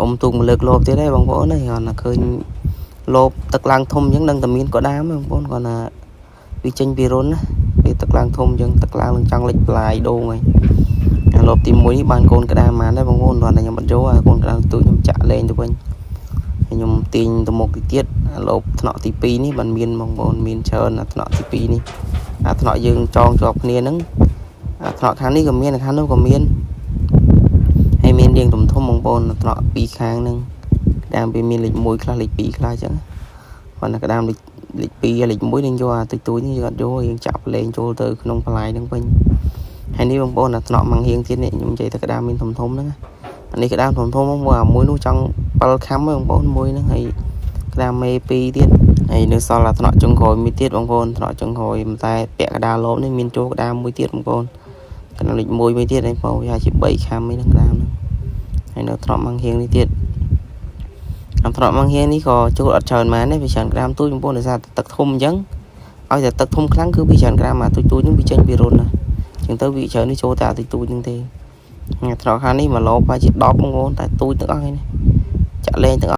អ៊ំទូកមកលើកលបទៀតហើយបងប្អូនហើយគាត់ណាឃើញលបទឹកឡើងធំអញ្ចឹងដឹងតែមានក៏ដាមបងប្អូនគាត់ណាវាចេញពីរុនណាពេលទឹកឡើងធំអញ្ចឹងទឹកឡើងនឹងចង់លិចបន្លាយដូងហើយអាលបទី1នេះបានកូនក្តាមបានដែរបងប្អូនគាត់តែខ្ញុំអត់យកអាកូនក្តាមទូចខ្ញុំចាក់លែងទៅវិញហើយខ្ញុំទាញទៅមុខទីទៀតអាលបថ្នាក់ទី2នេះបានមានបងប្អូនមានច្រើនអាថ្នាក់ទី2នេះអាថ្នាក់យើងចងជាប់គ្នាហ្នឹងអាថ្នាក់ខាងនេះក៏មានខាងនោះក៏មាន ហើយមានរៀងធំធំបងប្អូនថ្នាក់ពីរខាងហ្នឹងក្តាមវាមានលេខ1ខ្លះលេខ2ខ្លះអញ្ចឹងគាត់តែក្តាមលេខលេខ2លេខ1នឹងយកអាតិចតួចនេះយើងអត់យកយើងចាក់ប្រឡែងចូលទៅក្នុងបន្លែហ្នឹងវិញហើយនេះបងប្អូនអាថ្នាក់ម៉ាំងហៀងទៀតនេះខ្ញុំនិយាយតែក្តាមមានធំធំហ្នឹងអានេះក្តាមធំធំបងប្អូនអាមួយនោះចង់7ខាំបងប្អូនមួយហ្នឹងហើយក្តាមមេ2ទៀតហើយនៅសល់អាថ្នាក់ចុងក្រោយមួយទៀតបងប្អូនថ្នាក់ចុងក្រោយតែពាក់កដាលលបនេះមានចូលក្តាមមួយទៀតបងប្អូនក្តាមលេខ1មួយទៀតហើយបងវាជា3ខាំហ្នឹងក្តាមហ្នឹង ហើយនៅត្រប់ម៉ាំងហៀងនេះទៀតអាត្រប់ម៉ាំងហៀងនេះក៏ចូលអត់ច្រើនម៉ានដែរវាច្រើនក្រាមទូចបងប្អូនដោយសារទឹកធំអញ្ចឹងឲ្យតែទឹកធំខ្លាំងគឺវាច្រើនក្រាមអាទូចទូចហ្នឹងវាចេញពីរុនណាអញ្ចឹងទៅវាច្រើននេះចូលតែអាទូចទូចហ្នឹងទេអាត្រប់ខាងនេះ1ឡូប្រហែលជា10បងប្អូនតែទូចទាំងអស់ហ្នឹងចាក់លែងទាំងអស់។